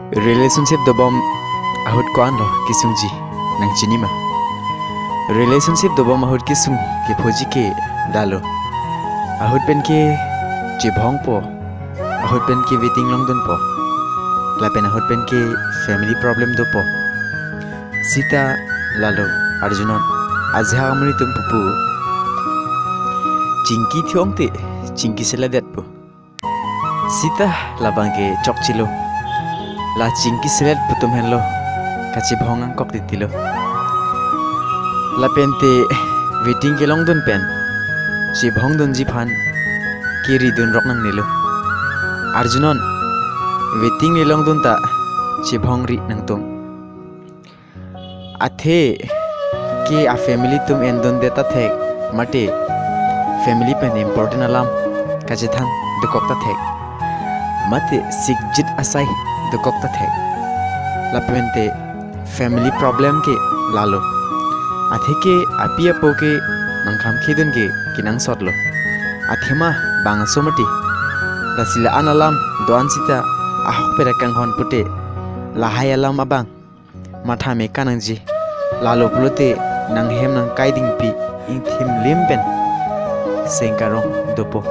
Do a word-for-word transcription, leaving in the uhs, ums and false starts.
Relationship dobom ahut ko-anlo kesungji, nang chini ma? Relationship dobom ahut kesung kephoji ke lalo. Ahut pen ke chebhongpo, ahut pen ke waiting longdunpo, lapen ahut pen ke family problem dopo. Sita lalo arjunon, ajahak amonit atum pupu, chingki thiong te chingki seledetpo. Sita labang ke chokchelo. La chingki selet pu atum henlo kachebhong angkok titilo. Lapen te waiting kelongdun pen chebhongdunji aphan keridun rok nangnelo. Arjunon, waiting le longdun ta chebhongri nangtum. Athe ke a family atum endunde ta thek, mate family pen important alam kachethan dokok ta thek, mate sikjit asai dokok ta thek. Lapen te family problem ke lalo. Athe ke api apo ke nangkhamkhedun ke kenangsotlo. Athema bangso mati. Lasi la-an alam do-an sita ahokpet akanghon pute lahai alam abang matha me kanangji. Lalo pulote nanghem nangkai dingpi ingthim lim pen sengkarong dopo.